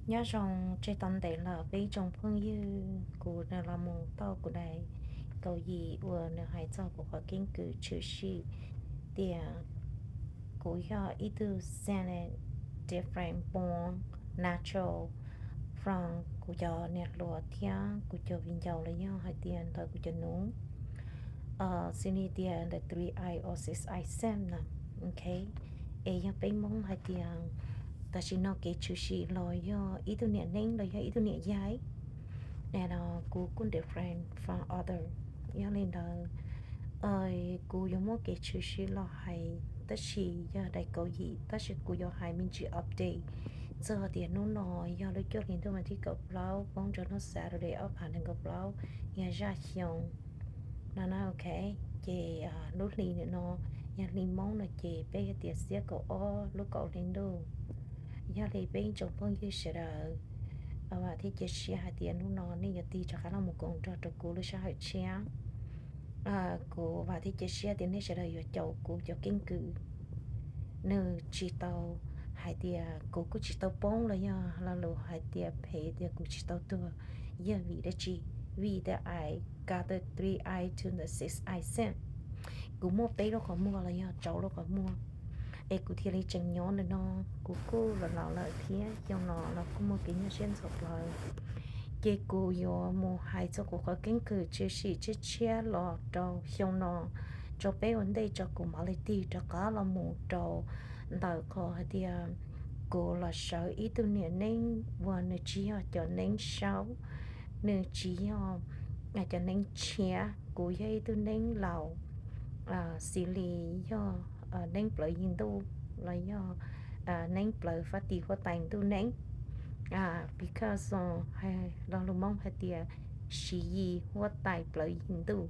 Nyob zoo tseg tau ntev lawm peb ib tsoom phooj ywg, kuv nws los mus tau kuv daim kaum yim uas nws hais txog kuv qhov keeb kwm tshwm sim tias kuv yog ib tug xenet different born natural from kuv cov niam hluas thiab kuv cov viv ncaus los yog hais tias ntawm kuv cov nub, xws li tias the three I or six I symptom no. Ok, es yog peb Hmoob hais tias tam sim no kev tshwm sim los yog ib tug niam neeb los yog ib tug niam yaig, no kuv kuj different from other. Yog li ntawd, kuv yuav muab kev tshwm sim los hais, tab sis yog daim kaum yim, tab sis kuv yuav hais me ntsis update txog tias hnub no yog lub cuaj hli ntuj vas thib kaum plaub poob rau hnub Saturday ob phav nees nkaum plaub, yog zaj xyoo no na. Ok, ces lub hli nim no yog hli Hmoob no ces peb hais tias xiab kaum ob lub kaum hli ntuj. Yog li peb ib tsoom phooj ywg sawv daws, vam thiab cia siab hais tias hnub no nej yuav tig rov qab los mus koom nrog rau kuv lub sij hawm tshiab. Kuv vam thiab cia siab tias nej sawv daws yuav caum kuv cov keeb kwm. Nws tsis tau hais tias kuv kuj tsis tau poob los yog lo lus hais tias phem tias kuv tsis tau tuag, yog vim dab tsi? Vim tias I got the three I to the six I symptom. Kuv muaj peb lub qhov muag los yog rau lub qhov muag, es kuv thiaj li tseem nyob ntawm no. Kuv kuj los laus lawm thiab, xyoo no los kuj muaj kev nyuaj siab ntxhov plawv. Ces kuv yuav mus hais txog kuv qhov keeb kwm tshwm sim tshiab tshiab los rau xyoo no rau peb ua ntej tso kuv mam li tig rov qab los mus rau ntawm qhov hais tias kuv los sawv ib tug niam neeb uas nws tsis yog cov neeb saub, nws tsis yog cov neeb tshiab, kuv yog ib tug neeb laus, xws li yog neeb plawv yig ntuj los yog neeb plawv fab tis huab tais ntuj neeb, because lo lus Hmoob hais tias siv yig huab tais plawv yig ntuj.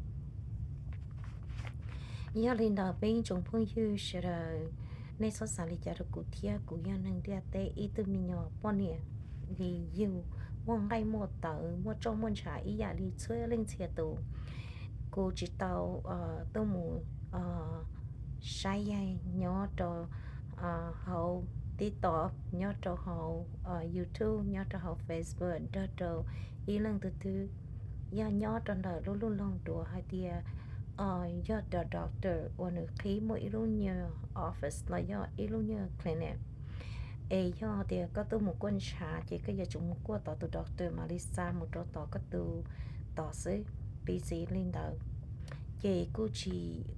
Yog li ntawd peb ib tsoom phooj ywg sawv daws, nej txhob xav li cas rau kuv thiab. Kuv yog neeg ntiaj teb ib tug me nyuam poj niam li yus, muaj nqaij muaj tawv, muaj roj muaj ntshav ib yam li txhua leej txhia tus. Kuv tsis tau tuaj mus saib yaig nyob rau hauv TikTok, nyob rau hauv YouTube, nyob rau hauv Facebook nrog rau ib leej twg twg. Yog nyob rau ntawm lub lub loog duav hais tias yog cov doctor uas nws qhib muaj ib lub nyuag office los yog ib lub nyuag clinic, es yog tias koj tuaj mus kuaj ntshav ces koj yuav tsum mus kuaj tom tus doctor mam li xa mus rau tom koj tus tod xwb, piv txwv li ntawd. Ces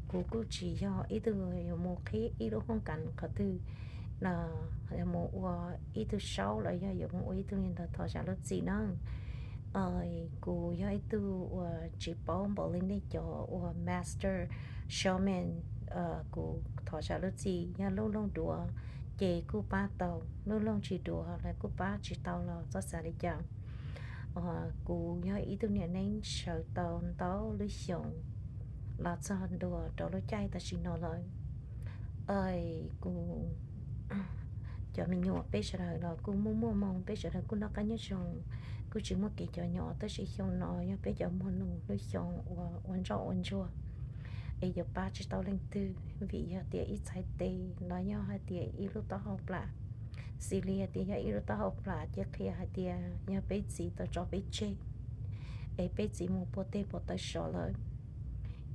kuv kuj tsis yog ib tug yuav mus qhib ib lub hoob kas qhov twg, mus ua ib tug saub los yog yuav mus ua ib tug li ntawd thov zam lub txim na. Kuv yog ib tug uas tsis paub npaum li nej cov uas master shaman, kuv thov zam lub txim. Yog lub loog duav ces kuj pab tau, lub loog tsis duav los kuj pab tsis tau los txhob xav li cas. Kuv yog ib tug niam neeb sawv tau ntau lub xyoos los txog ntua rau lub caij tam sim no lawm. Kuv cov me nyuam peb sawv daws los kuj muaj muaj moo, peb sawv daws kuj noj qab nyob zoo, kuj tsis muaj kev cov nyom, tab sis xyoo no yog peb cov muag nus lub xyoo uas ua ntsoj ua ntsuag, es yuav pab tsis tau leej twg vim yog tias ib txhais tes los yog hais tias ib lub taub hau plam. Xws li hais tias yog ib lub taub hau plam ces qhia hais tias yog peb txiv tau tso peb tseg, es peb txiv mus puag teg puag taw sov lawm.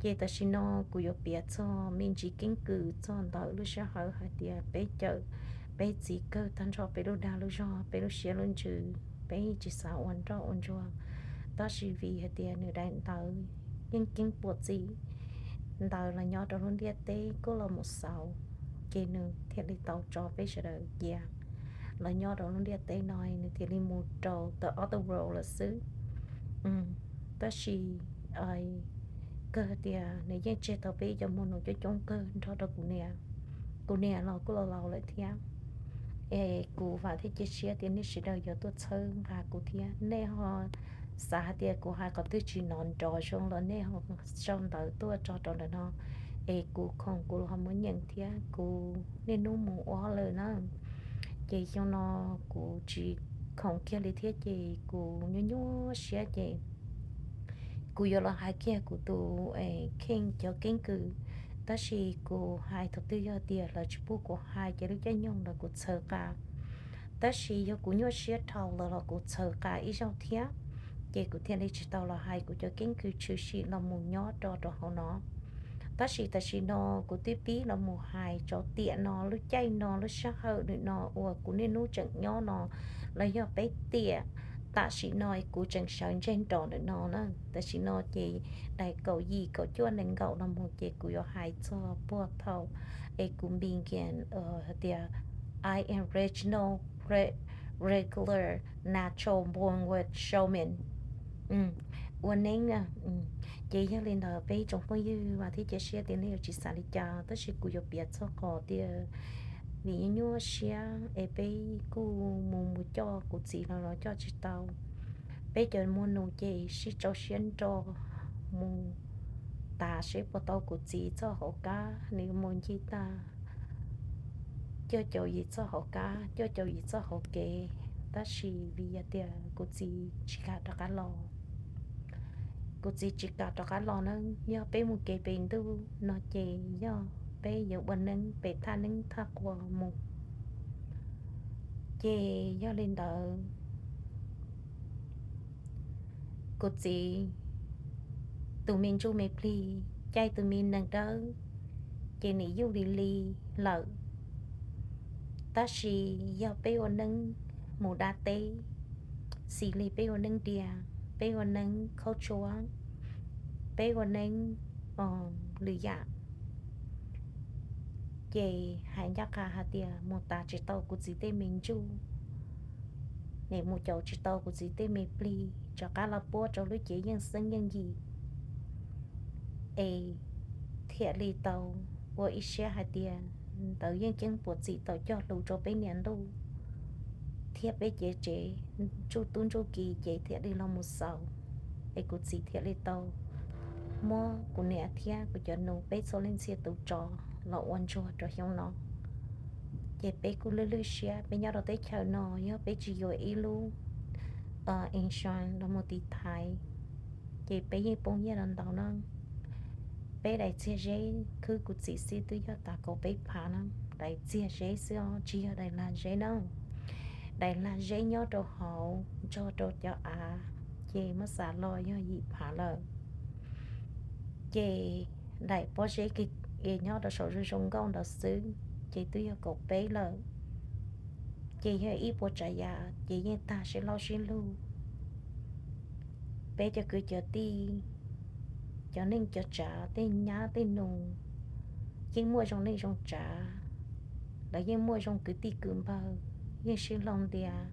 Ces tam sim no kuv yuav piav txog me ntsis keeb kwm txog ntawm lub sij hawm hais tias peb cawm peb txiv kawg tag nrho peb lub dag lub zog, peb lub siab lub ntsws, peb tsis xav ua nroj ua ntsuag. Tab sis vim hais tias nws daim ntawv yeej keeb puas txim ntawd los nyob rau lub ntiaj teb kuj los mus xaus, ces nws thiaj li tau tso peb sawv daws cia los nyob rau lub ntiaj teb no, nws thiaj li mus rau the other world lawm xwb. Tab sis kawg tias nws yeej tseg tau peb ib cov muag nus coob coob kawg nrog rau kuv niam. Kuv niam los kuj laus laus lawm thiab. Es kuv vam thiab cia siab tias nej sawv daws yuav tuaj txhawb nqa kuv thiab. Nej ho xav hais tias kuv hais qhov twg tsis hnov nrov zoo los nej ho sau ntawv tuaj tso rau ntawm no, es kuv khoom kuv los ho muab nyeem thiab. Kuv niaj hnub mus ua hauj lwm na, ces xyoo no kuv tsis khoom kiag li thiab ces kuv nyuaj nyuaj siab ces kuv yuav los hais kiag kuv tus kheej cov keeb kwm. Tab sis kuv hais thaum twg yog tias lawv tsis pub kuv hais ces lub caij nyoog ntawd kuv txhawv qa. Tab sis yog kuv nyuaj siab dhau lawm los kuv txhawv qa ib zaug thiab, ces kuv thiaj li tsis tau los hais kuv cov keeb kwm tshwm sim los mus nyob rau rau hauv no. Tab sis tam sim no kuv twb pib los mus hais rau tiam no, lub caij no, lub sij hawm ntawm no uas kuv niaj hnub tseem nyob no, los yog peb tiam tam sim no kuv tseem sawv ntseg nrov ntawm no na. Tam sim no ces daim kaum yim, kaum cuaj, nees nkaum los mus ces kuv yuav hais txog puag thaum es kuv begin hais tias I am regional, regular, natural born with shaman. Ua neeb na. Ces yog li ntawd peb tsoom phooj ywg mas thiab cia siab tias nej yuav tsis xav li cas, tab sis kuv yuav piav txog qhov tias vim nyuaj siab es peb kuj mus mus coj kuv txiv los los coj tsis tau. Peb cov muaj nus ces sib tsau siab nrog mus tav seb puas tau kuv txiv txoj hauv kab, nws mus ncig tag cuaj caum yim txoj hauv kab, cuaj caum yim txoj hauv kev, tab sis vim yog tias kuv txiv tsis kam rov qab los. Kuv txiv tsis kam rov qab los na, yog peb mus kev pem ntuj no ces yog peb yuav ua neeb pem thaj neeb thaj quas mus. Ces yog li ntawd, kuv txiv tus me ntsuj me plig caij tus me nees dawb, ces nim yuj li li lawm. Tab sis yog peb ua neeb mus dab teb, xws li peb ua neeb diav, peb ua neeb khaub tshuab, peb ua neeb lwm yam, ces hais ncaj qha hais tias mus tav tsis tau kuv txiv tej me ntsuj, nim mus caum tsis tau kuv txiv tej me plig rov qab los puab rau lub cev yeej xeeb yeej yim, es thiaj li tau ua ib siab hais tias ntawd yeej ceeb puas txim tau cog lus rau peb niam ntuj, thiab peb cev tsev ntsuj tub ntsuj ki ces thiaj li los mus xaus. Es kuv txiv thiaj li tau muab kuv niam thiab kuv cov nus peb txhua leej txhia tus tso los ua ntsuag rau xyoo no. Ces peb kuj lwj lwj siab, peb nyob rau teb chaws no yog peb tsis yuav ib lub insurance los mus tiv thaiv, ces peb yeej poob nyiaj los ntau na. Peb daim txiag zeb khwb kuv txiv xwb twb yog tas kaum peb phav na, daim txiag zeb xwb os, tsis yog daim lag zeb na. Daim lag zeb nyob rau hauv nrog rau cov av, ces muab xav los yog yim phav lawm. Ces daim pob zeb es nyob rau saum zoo zoo nkauj ntawd xwb, ces twb yog kaum peb lawm. Ces yog ib puas tsav yam ces yeej tag sib laub sib lug. Peb cov kwv cov tij, cov neej cov tsav, tej nyab tej nus, yeej muaj zoo neej zoo tsav, lawv yeej muaj zoo kwv tij kwv npawg, yeej sib hloov ntias,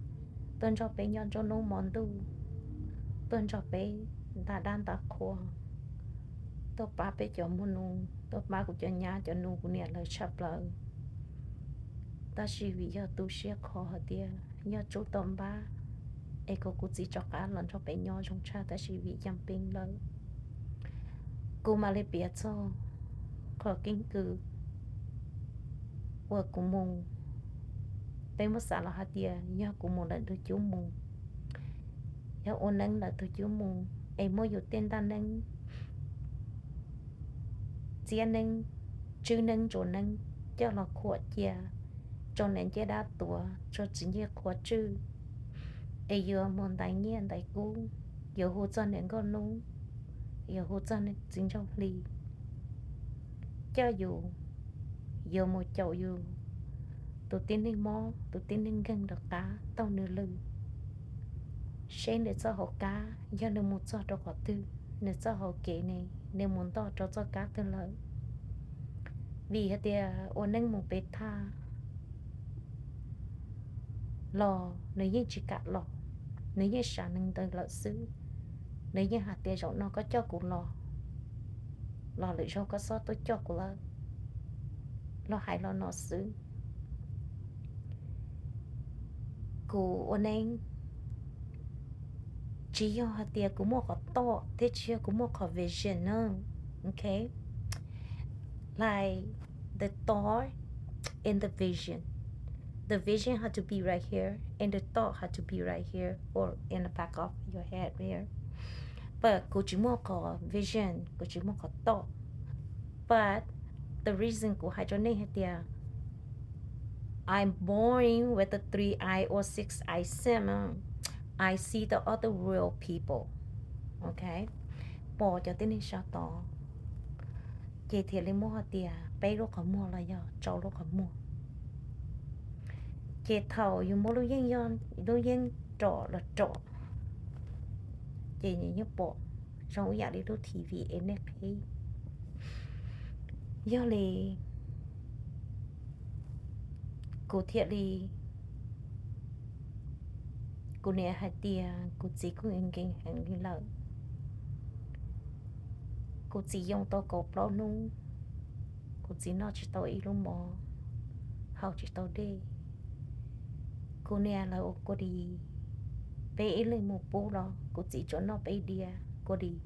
tuaj nrog peb nyob nruab hnub hmo ntuj, tuaj nrog peb nta dab nta qhua, tuaj pab peb cov muaj nus, tuaj pab kuv cov nyab cov nus kuv niam lawv tshaj plaws. Tab sis vim yog tu siab qhov hais tias yog tsub tau npab, es kom kuv txiv rov qab los nrog peb nyob zoo tshaj, tab sis vim yam pib lawm. Kuv mam li piav txog qhov keeb kwm uas kuv mus. Peb muab xav los hais tias yog kuv mus lawm ntug cub mus, yog ua neeb lawm ntug cub mus, es muab yus tej ntaj neeb, txiab neeb, tswb neeb ntsuas neeb coj los khuam cia rau niam ncej dab tuav, rau txiv ncej qhua tswj, es yuav mus ntais nyiaj ntais kub, yuav hu txog niam nkauj hnub, yuav hu txog txiv ntsuj hli, coj yus, yuav mus caum yus tus tib neeg mob, tus tib neeg nkeeg rov qab taug nws lw, seb nws txoj hauv kab yog nws mus txog rau qhov twg, nws txoj hauv kev ne, nws mus ntoj rau txoj kab twg lawm. Vim hais tias ua neeb mus pem thaj los nws yeej tsis kam los, nws yeej sam neeg ntawd lawm xwb. Nws yeej hais tias zaum no koj coj kuv los, los lwm zaug koj txhob tuaj coj kuv lawm, los hais los no xwb. Kuv ua neeb tsis yog hais tias kuv muaj qhov thought thiab tsis yog kuv muaj qhov vision na. Ok, like the thought and the vision. The vision have to be right here and the thought have to be right here or in the back of your head here. But kuv tsis muaj qhov vision, kuv tsis muaj qhov thought. But the reason kuv hais rau nej hais tias I see the other real people. Ok, pom cov tib neeg sab tod, ces thiaj li muab hais tias peb lub qhov muag los yog rau lub qhov muag. Ces thaum yus muab lub yeej, lub yeej rom los rom, ces nws yeej pom zoo ib yam li lub T V es nej qhib. Yog li kuv thiaj li, kuv niam hais tias kuv txiv kuj nkees heev li lawm. Kuv txiv yoo tau kaum plaub hnub, kuv txiv noj tsis tau ib lub mov, haus tsis tau dej. Kuv niam lawv ua kua dis, peb ib leeg mus pub los kuv txiv tsuas noj peb diav kua dis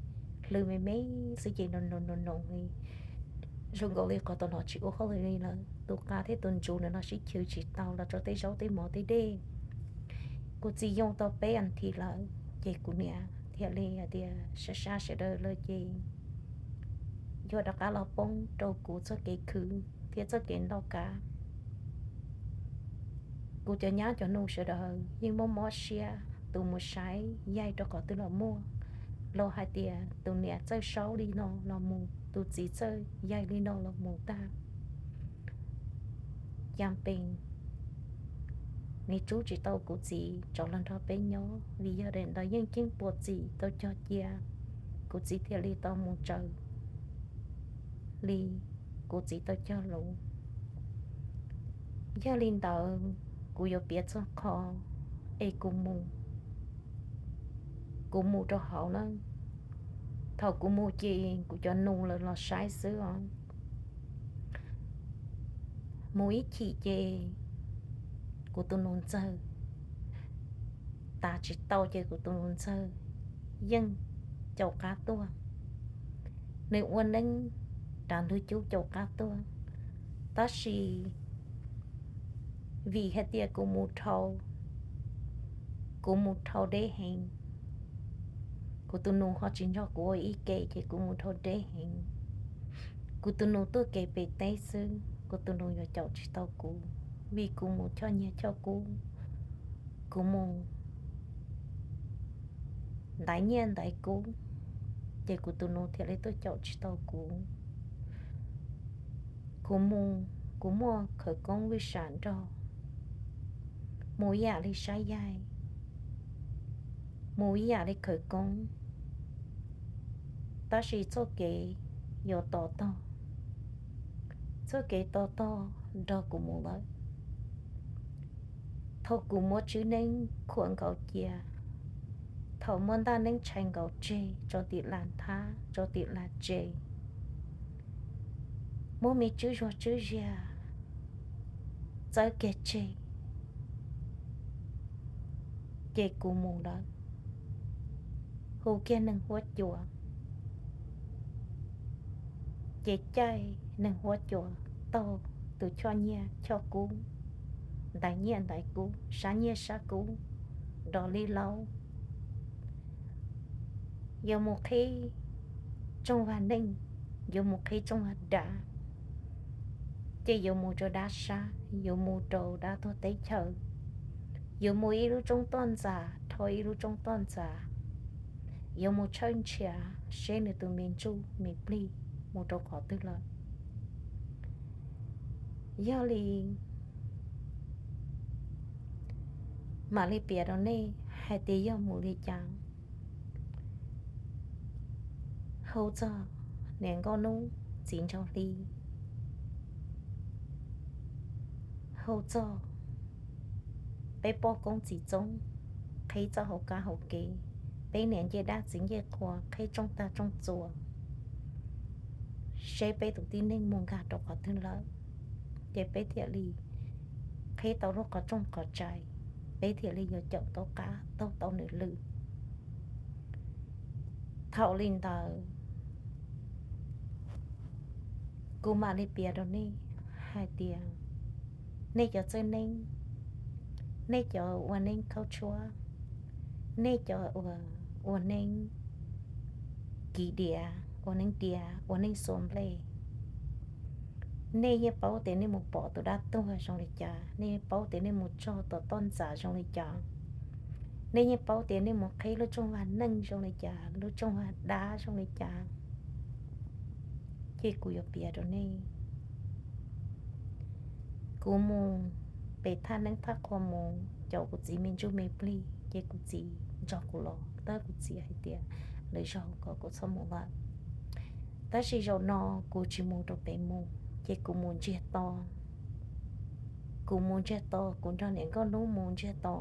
hlw me me xwb ces noo noo noo li. Zoo nkaus li qhov tom no tsis ua hauj lwm li lawm, tus qa thiab tus ntsuv no sib chwv tsis tau los rau tej zaub tej mov tej dej. Kuv txiv yoo tau peb as thiv lawm ces kuv niam thiaj li hais tias sab sab sawv daws lawm ces yuav rov qab los poob rau kuv txoj kev khwv thiab txoj kev ntaus kav. Kuv cov nyab cov nus sawv daws yeej mob mob siab, tus mus saib yaig rau qhov twg los muaj, los hais tias tus niam txawj saub li no los mus, tus txiv txawj yaig li no los mus tag. Cas pes nws tsub tsis tau kuv txiv rov los nrog peb nyob, vim yog daim ntawd yeej ceeb puas txim tau cog cia, kuv txiv thiaj li tau mus tsaws li kuv txiv tau cog lus. Yog li ntawd, kuv yuav piav txog qhov es kuv mus, kuv mus rau hauv na. Thaum kuv mus ces kuv cov nus lawv los saib xwb os. Mus ib chim ces kuv tus nus ntxawg, tav tsis tau ces kuv tus nus ntxawg yeej caum qab tuaj. Nws ua neeb rav ntug cub caum qab tuaj, tab sis vim hais tias kuv mus dhau, kuv mus dhau deb heev, kuv tus nus ho tsis nrog kuv ua ib ke ces kuv mus dhau deb heev. Kuv tus nus tuaj kev pem teb xwb, kuv tus nus yuav caum tsis tau kuv, vim kuv mus choj nyiaj choj kub, kuv mus ntaiv nyiaj ntaiv kub, ces kuv tus nus thiaj li tuaj caum tsis tau kuv. Kuv mus, kuv muaj khawv koob vij sam nrog, mus ib yam li saib yaig, mus ib yam li khawv koob, tab sis txoj kev yuav to tog, txoj kev to tog nrog kuv mus lawm. Thaum kuv muab tswb neeb khuam nkaus cia, thaum muab ntaj neeb tshais nkaus tseg tso tim las nthab tso tim las tsev, muab me tswb zuag tswb ziag txawb kiag tseg, ces kuv mus lawm. Hu kiag neeg huab cua, ces caij neeg huab cua taug tus choj nyiaj choj kub, ntaiv nyiaj ntaiv kub, sab nyiaj sab kub, nrov li laub. Yuav mus qhib tsooj vag neej, yuav mus qhib tsooj vag dav, ces yuav mus rau dab sab, yuav mus rau dab tuag teb chaws, yuav mus ib lub roob toj ntxas dhau ib lub roob toj ntxas, yuav mus tshawb nrhiav seb nws tus me ntsuj me plig mus rau qhov twg lawm. Yog li mam li piav rau nej hais tias yog mus li cas. Hu txog niam nkauj hnub txiv nraug hli, hu txog peb poj koob txiv txoob, qhib txoj hauv kab hauv kev, peb niam ncej dab txiv ncej qhua qhib rooj tag rooj txuas, seb peb tus tib neeg mus nkag rau qhov twg lawm, ces peb thiaj li qhib tau lub qhov rooj qhov tsaig, peb thiaj li yuav caum tau qab taug tau nws lwm. Thaum li ntawd, kuv mam li piav rau nej hais tias, nej cov txawj neeb, nej cov ua neeb khaub tshuab, nej cov ua, ua neeb kiv diav, ua neeb diav, ua neeb xuas nplej, Nej yeej paub tias nej mus pom tus dab tuag zoo li cas, nej yeej paub tias nej mus txog tom toj ntxas zoo li cas, nej yeej paub tias nej mus qhib lub rooj vag neej zoo li cas, lub rooj vag dab zoo li cas. Ces kuv yuav piav rau nej. Kuv mus pem thaj neeb thaj qhua mus caum kuv txiv me ntsuj me plig, ces kuv txiv nrog kuv los, tab kuv txiv hais tias lwm zaug kom kuv txhob mus lawm. Tab sis zaum no kuv tsis mus rau pem mus, ces kuv mus ntsiag to. Kuv mus ntsiag to, kuv nrog niam nkauj hnub mus ntsiag to.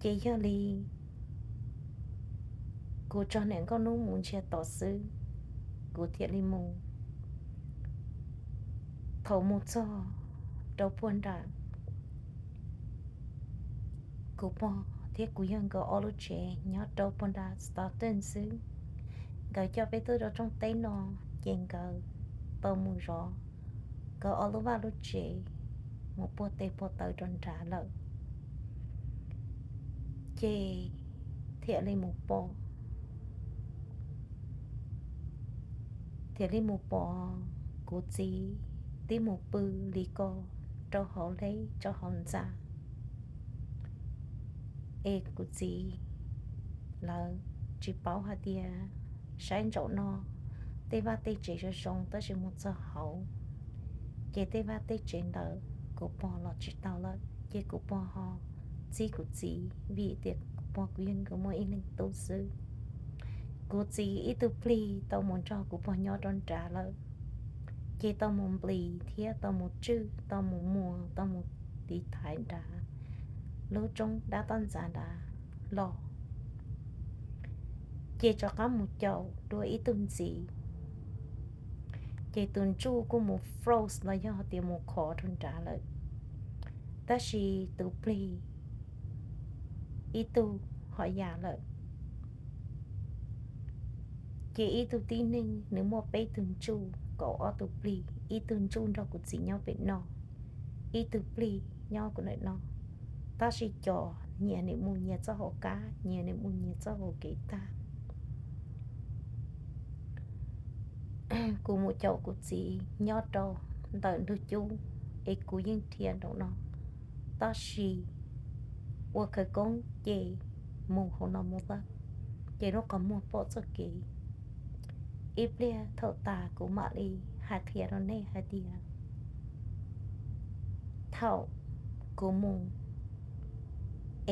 Ces yog li kuv nrog niam nkauj hnub mus ntsiag to xwb, kuv thiaj li mus. Thaum mus txog rau puag nram kuv pog thiab kuv yawg nkawd ob lub tsev nyob rau puag nram Stockton xwb. Nkawd coj peb tuaj rau rooj teb no, ces nkawd tau mus zov nkawd ob lub vaj lub tsev mus puag tes puag taw rau nrad lawm. Ces thiaj li mus pom, thiaj li mus pom kuv txiv twb mus pw li ko rau hauv hleb rau hauv ntxa. Es kuv txiv lawv tsis paub hais tias saib ntsaum no tej vaj tej tsev zoo zoo, tab sis mus txog hauv ces tej vaj tej tsev ntawd kuv pog los tsis tau lawm, ces kuv pog ho txib kuv txiv vim tias kuv pog kuv yawg nkawd muaj ib leeg tub xwb. Kuv txiv ib tug plig tau mus nrog kuv pog nyob rau nrad lawm, ces tau mus nplis thiab tau mus tswj, tau mus muas, tau mus tiv thaiv nrad lub roob dab toj ntxas nrad los, ces rov qab mus caum dua ib tug ntxiv. Ces tus ntsuj kuj mus froze los yog tias mus khov rau nrad lawm, tab sis tus plig ib tug ho ya lawm. Ces ib tug tib neeg nws muaj peb tug ntsuj, kaum ob tug plig, ib tug ntsuj nrog kuv txiv nyob pem no, ib tug plig nyob kuv ntawm no, tab sis cov nyias nws mus nyias txoj hauv kab, nyias nws mus nyias txoj hauv kev tag. Kuv mus caum kuv txiv nyob rau ntawm ntug cub, es kuv yeej dhia nraum no, tab sis ua khawv koob ces mus hauv no mus lawm, ces lub qhov muag pom txoj kev. Ib pliag thaum tas kuv mam li hais qhia rau nej hais tias thaum kuv mus,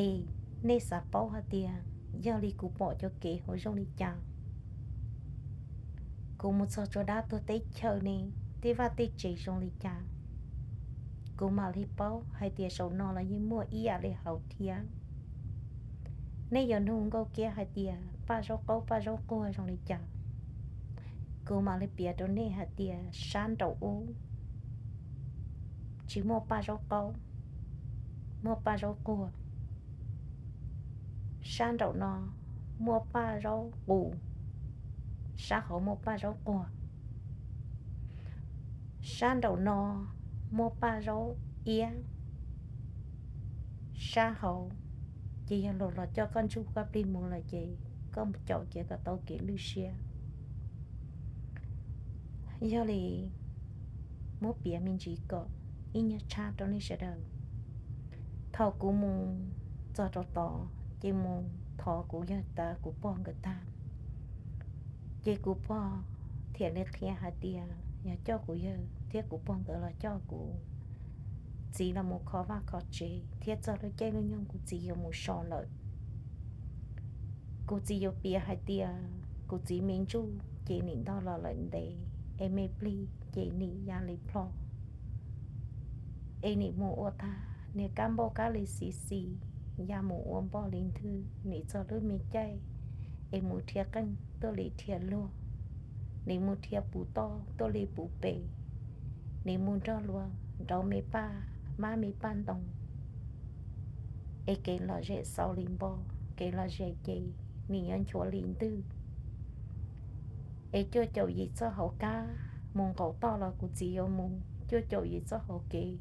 es nej xav paub hais tias yog li kuv pom cov kev hauv zoo li cas, kuv mus txog rau dab tuag teb chaws ne, tej vaj tej tsev zoo li cas, kuv mam li paub hais tias saum no los yeej muaj ib yam li hauv thiab. Nej yuav nug nkauj kiab hais tias paj zaub qaub paj zaub quag zoo li cas, kuv mam li piav rau nej hais tias sab nraum ub tsis muaj paj zaub qaub, muaj paj zaub quag. Sab nraum no muaj paj zaub qus, sab hauv muaj paj zaub quag. Sab nraum no muaj paj zaub iab, sab hauv ces yog luag los coj koj ntsuj koj plig mus lawm ces koj caum ces kom tau kev lwj siab. Yog li muab piav me ntsis kom ib nyuag tshab rau nej sawv daws. Thaum kuv mus txog rau tod ces mus thov kuv yawg tas kuv pog nkawd tag, ces kuv pog thiaj li qhia hais tias yog coj kuv yawg thiab kuv pog nkawd los coj kuv txiv los mus kho vaj kho tsev thiab txog lub caij lub nyoog kuv txiv yuav mus so lawm. Kuv txiv yuav piav hais tias kuv txiv me ntsuj ces nim ntog los lawm ntev, es me plig ces nim ya li plho, es nim mus ua tag niag kab npauj kab li xis xis, ya mus ua npoj li ntwg, nim txog lub me caij es mus dhia qeej tuaj li dhia luag, nim mus dhia puv toj tuaj li puv pem, nim mus nrog luag nrauv me paj mab me paj ntoo, es kev lom zem xaus li npo, kev lom zem ces nim yuav nchuav li ntwg. Es cuaj caum yim txoj hauv kab mus nqaum toj los kuv txiv yuav mus, cuaj caum yim txoj hauv kev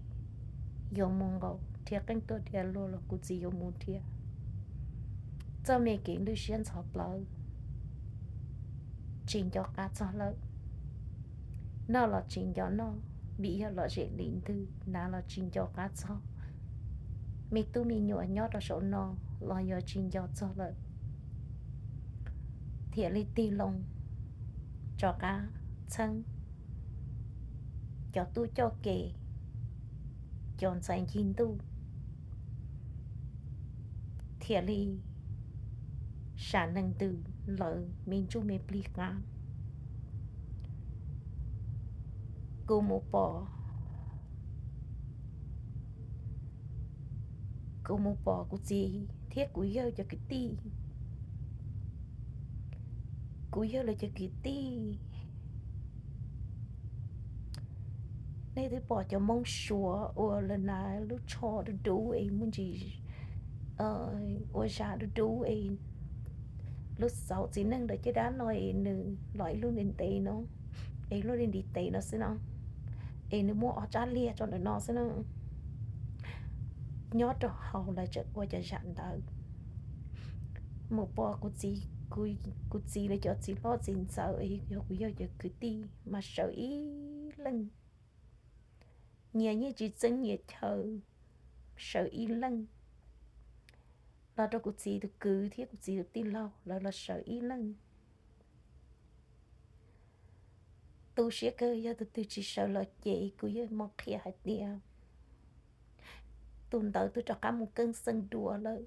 yuav mus nqaum, dhia qeej tuaj dhia luag los kuv txiv yuav mus dhia. Txoj me kev lwj siab ntxhov plawv tsis nco qab txog lawm. noj los tsis nco noj, vim yog lom zem lim ntws, hnav los tsis nco qab txog. Me tub me nyuam nyob rau saum no los yog tsis nco txog lawm, thiaj li tig loo rov qab txheeb cov tub coj ke, cov ntxhais ncig ntuj, thiaj li sam neeg ntws lawv me ntsuj me plig qab. Kuv mus pom, kuv mus pom kuv txiv thiab kuv yawg cov kwv tij. Kuv yawg lawv cov kwv tij, nej twb pom cov Hmoob Suav uas lawv hnav lub tsho dub dub es muaj ntsis ua zaj dub dub es lub xauv txiv neej ntawm caj dab no es nws los ib lub ntiv ntev no, es lub ntiv ntiv ntev no xwb no, es nws muaj ob rab liag rau ntawm no xwb no. Nyob rau hauv lawv tseem ua cov zaj ntawd. Mus pom kuv txiv, kuv txiv lawv cov txiv hlob txiv ntxawm es yog kuv yawg cov kwv tij mas sawv ib leeg, nyias yeej tsis txeeb nyias chaw, sawv ib leeg. Los rau kuv txiv tus kwv thiab kuv txiv tus tij laug lawv los sawv ib leeg. Tu siab kawg, yog tus twg tsis sawv los ces kuv yawg mam qhia hais tias tus ntawd twb rov qab mus keeb xeeb dua lawm.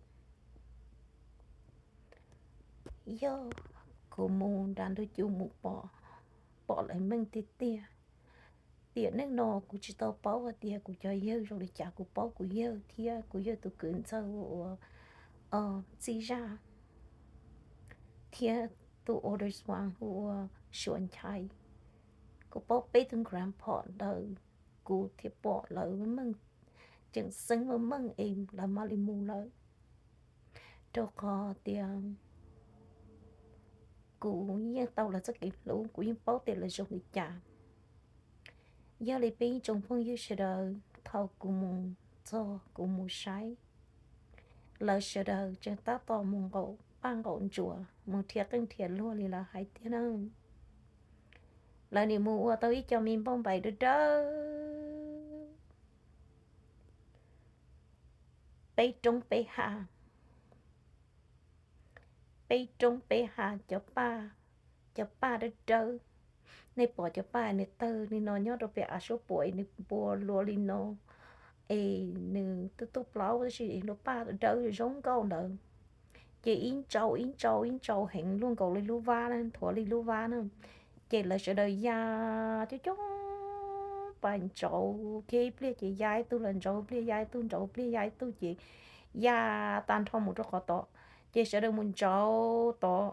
Yog kuv mus nram ntug cub mus pom, pom lawv meej tiag tiag. Tiam neej no kuv tsis tau paub hais tias kuv cov yawg zoo li cas, kuv paub kuv yawg thiab kuv yawg tus kwv ntxawg hu ua Txij Zaj thiab tus oldest one hu ua Suav Nchai. Kuv paub peb tus grandpa ntawd, kuv thiaj pom lawv meej, tseem xeeb meej es lawv mam li mus lawm. Rau qhov tias kuv yeej tau lawv txoj kev hlub, kuv yeej paub tias lawv zoo li cas. Yog li peb ib tsoom phooj ywg sawv daws, thaum kuv mus txog kuv mus saib, lawv sawv daws tseem tab tom mus nqaum paj nqaum ntsuas, mus nrhiav qeej nrhiav luag li lawv hais tiag na. Lawv nim mus ua tau ib co me npauj npaim dawb dawb, peb roob peb hav, peb roob peb hav, cov paj, cov paj dawb dawb. Nej pom cov paj nws tawg li no nyob rau pem av suab puam, nws npua luas li no, es nws twb tub plaub tab sis lub paj dawb zoo nkauj ntawd. Ces ib ntsau ib ntsau ib ntsau heev luaj nkaus li lub vab na, nthuav li lub vab na. Ces lawv sawv daws ya coob coob pas ntsauv, kiag ib pliag ces ya ib tug los ntsauv, pliag ya ib tug ntsauv, pliag ya ib tug ces ya tag nrho mus rau qhov tod. Ces sawv daws mus ntsauv tod,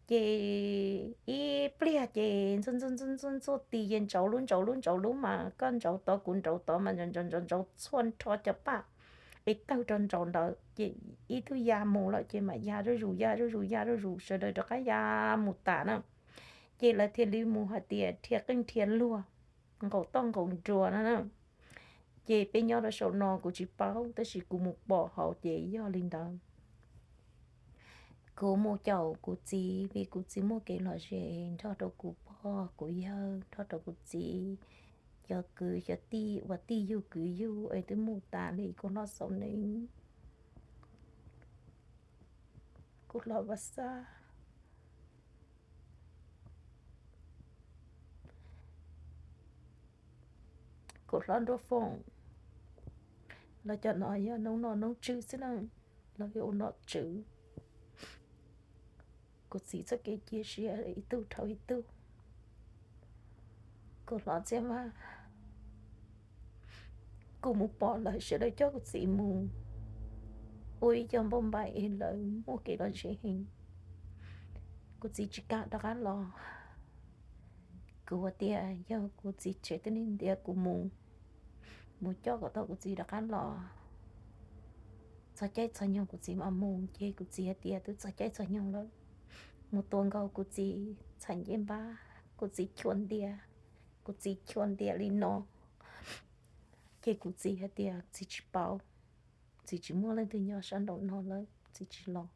ces ib pliag ces ntxuaj ntxuaj ntxuaj ntxuaj ntxuaj tis ces ntsauv lub ntsauv lub ntsauv lub mas koj ntsauv tod kuv ntsauv tod mas ntsauv ntsauv ntsauv txhua nrho cov paj es tawg rau ntsauv ntawd ces ib tug ya mus lawm ces mam ya zuj zus ya zuj zus ya zuj zus sawv daws rov qab ya mus tas na. Ces lawv thiaj li mus hais tias nrhiav qeej nrhiav luag, nqaum toj nqaum nruas no na. Ces peb nyob rau saum no kuv tsis paub tab sis kuv mus pom hauv ces yog li ntawd. Kuv mus caum kuv txiv vim kuv txiv muaj kev lom zem nrog rau kuv pog kuv yawg nrog rau kuv txiv, cov kwv cov tij uas tij yug kwv yug es twb mus tas li, kuv hlob Xauv Neeb, kuv hlob Vaj Xab, kuv hlob Nruab Foom, los cov no yog noob nom noob tswv xwb na, los yog ua nom tswv. Kuv txiv txoj kev cia siab ib tug dhau ib tug. Kuv hlob Txiaj Vaj, kuv mus pom lawv sawv daws coj kuv txiv mus ua ib co npauj npaim es lawv muaj kev lom zem heev. Kuv txiv tsis kam rov qab los. Kuv hais tias yog kuv txiv tsev twb ntiav kuv mus, mus coj kom tau kuv txiv rov qab los. Txog caij txog nyoog kuv txiv mam mus, ces kuv txiv hais tias twb txog caij txog nyoog lawm, mus tua nkaus kuv txiv txhais ncej npab, kuv txiv chua ntiag, kuv txiv chua ntiag li no. Ces kuv txiv hais tias txiv tsis paub, txiv tsis muaj leej twg nyob sab nraum no lawm, txiv tsis los.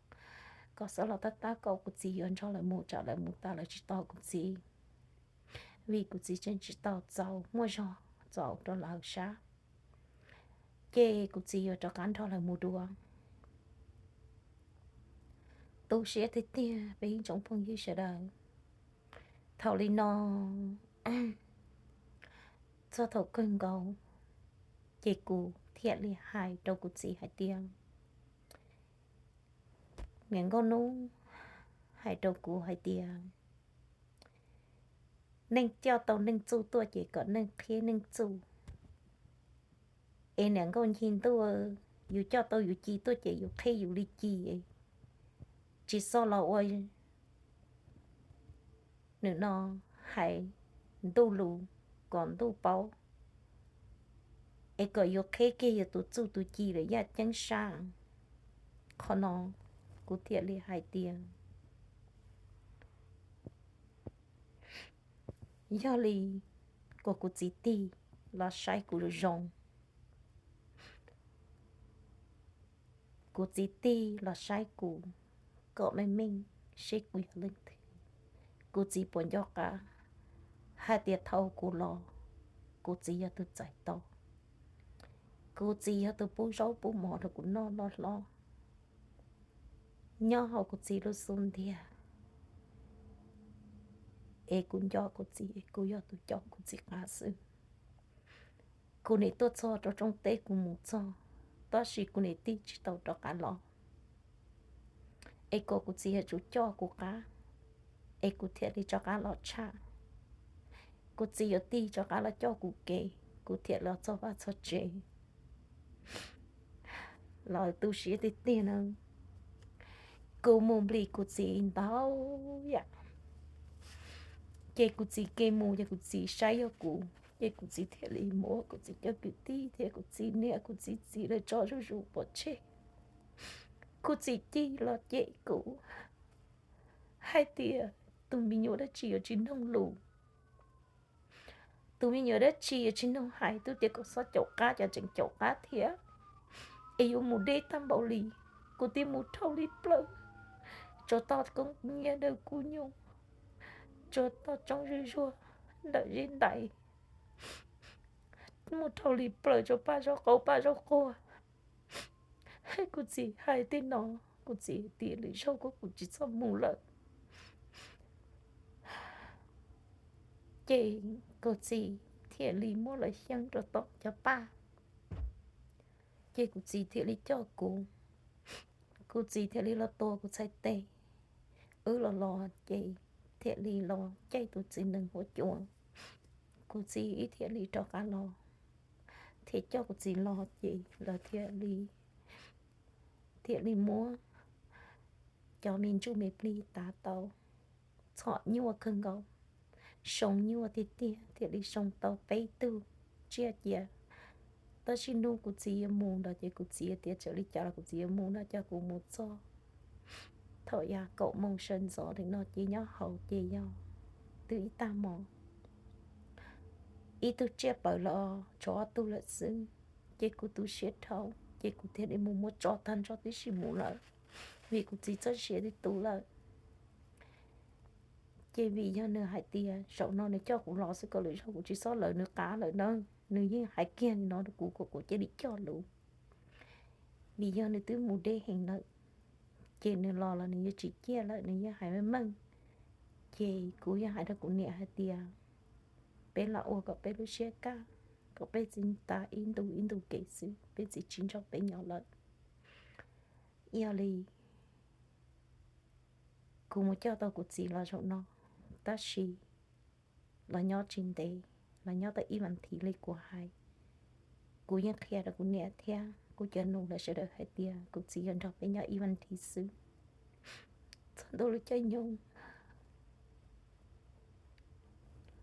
Koj xav los tab tab kom kuv txiv yuav nrog lawv mus, tsam lawv mus tas lawv tsis tos kuv txiv. vim kuv txiv tseem tsis tau txaus muaj zog txaus rau lawv sab, ces kuv txiv yuav rov qab nrog lawv mus dua. Tu siab tiag tiag peb ib tsoom phooj ywg sawv daws. Thaum li no, txog thaum kawg nkaus, ces kuv thiaj li hais rau kuv txiv hais tias, niam nkauj hnub hais rau kuv hais tias, neeg coj tau neeg txuj tuaj ces kom neeg qhib neeg txuj, es niam nkauj ncig ntuj, yus coj tau yus ci tuaj ces yus qhib yus li ci, tsis txhob los ua nws no hais ntuj lus kom ntuj paub, es kom yus qhib kiag yus tus txuj tus ci lawm yaj ceeb sab. Qhov no kuv thiaj li hais tias, yog li kom kuv txiv tig los saib kuv zoo, kuv txiv tig los saib kuv kom meej meej seb kuv yog leej twg. Kuv txiv puas nco qab hais tias thaum kuv los, kuv txiv yog tus txais tos, kuv txiv yog tus pub zaub pub mov rau kuv noj noj hlob nyob hauv kuv txiv lub xub ntiag, es kuv nco kuv txiv, kuv yog tus coj kuv txiv qab xwb. Kuv nim tuaj txog rau rooj teb kuv mus txog, tab sis kuv nim tig tsis tau rov qab los, es kom kuv txiv yuav tsum coj kuv qab, es kuv thiaj li rov qab los tshaj. Kuv txiv yuav tig rov qab los coj kuv kev, kuv thiaj los txog vaj txog tsev. Los tu siab tiag tiag na, kuv mus nplis kuv txiv ntau yam, ces kuv txiv ke mus ces kuv txiv saib yog kuv ces kuv txiv thiaj li muab kuv txiv cov kwv tij thiab kuv txiv niam kuv txiv txiv lawv tso zuj zus pov tseg. Kuv txiv cig los cem kuv hais tias tus me nyuam dab tsi yuav tsis noog lus, tus me nyuam dab tsi yuav tsis noog hais, twb tias kom txhob caum qab ces tseem caum qab thiab, es yuav mus deb tag npaum li. Kuv twb mus dhau li plaws, tsuas toj koob nyiaj dawb kub nyuj, tsuas toj tsoob zuj zuag ntawm zeb ntais, mus dhau li plaws tsuas paj zaub qaub paj zaub quag. Kuv txiv hais tej no, kuv txiv tias lwm zaug kuv tsis txhob mus lawm. Ces kuv txiv thiaj li muab lawv xyeeb rau tom cov paj, ces kuv txiv thiaj li coj kuv, kuv txiv thiaj li los tua kuv txhais tes. Wb los los ces thiaj li los caij tus txiv nees huab cua, kuv txiv wb thiaj li rov qab los, thiaj coj kuv txiv los ces lawv thiaj li, thiaj li muab cov me ntsuj me plig tav tau, txhom nyuaj kawg nkaus, soo nyuaj tiag tiag, thiaj li soo tau peb tug tsiaj cia. Tab sis hnub kuv txiv yuav mus ntawd ces kuv txiv tias txawm li cas los kuv txiv yuav mus no, coj kuv mus txog thaum yav kaum moos sawv ntxov li no ces nyob hauv ces yog twb ib tag hmo, ib tug tsiaj pawv los tshuav ob tug lawm xwb. Ces kuv tu siab dhau ces kuv thiaj li mus muab tso tag nrho tib si mus lawm, vim kuv txiv txoj sia twb tu lawm. Ces vim yog nws hais tias zaum no nws coj kuv los xwb, kom lwm zaug kuv tsis txhob lawv nws qab lawm na. Nws yeej hais kiag li no rau kuv kom kuv cia li coj lus, vim yog nws twb mus deb heev lawm, ces nws los los nws yuav tsis ciaj lawm, nws yeej hais meej meej. Ces kuv yeej hais rau kuv niam hais tias, peb lam ua kom peb lub siab kaj, kom peb txiv tas ib ntu ib ntu kev xwb, peb txiv tsis nrog peb nyob lawm. Yog li kuv mus coj tau kuv txiv los zaum no, tab sis los nyob tsis ntev, los nyob tau ib vas thiv li kuv hais. Kuv yeej qhia rau kuv niam thiab kuv cov nus lawv sawv daws hais tias kuv txiv yuav nrog peb nyob ib vas thiv xwb. Txog ntua lub caij nyoog,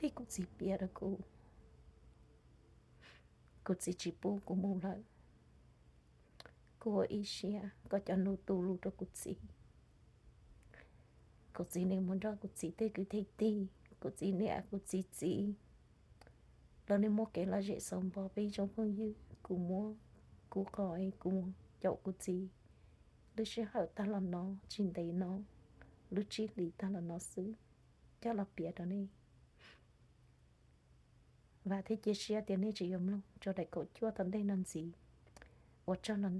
li kuv txiv piav rau kuv, kuv txiv tsis pub kuv mus lawm. Kuv ua ib siab kom cov nus tu lus rau kuv txiv, kuv txiv nws mus nrog kuv txiv tej kwv tej tij, kuv txiv niam kuv txiv txiv, los nws muaj kev lom zem xaus npog peb ib tsoom phooj ywg. Kuv muab kuv qhov kuv mus caum kuv txiv lub sij hawm tag los no, tsis ntev no, lub tsib hlis tag los no xwb, coj los piav rau nej. Vam thiab cia siab tias nej tseem yuav mloog tso daim kaum cuaj tom ntej no ntxiv. Ua tsaug los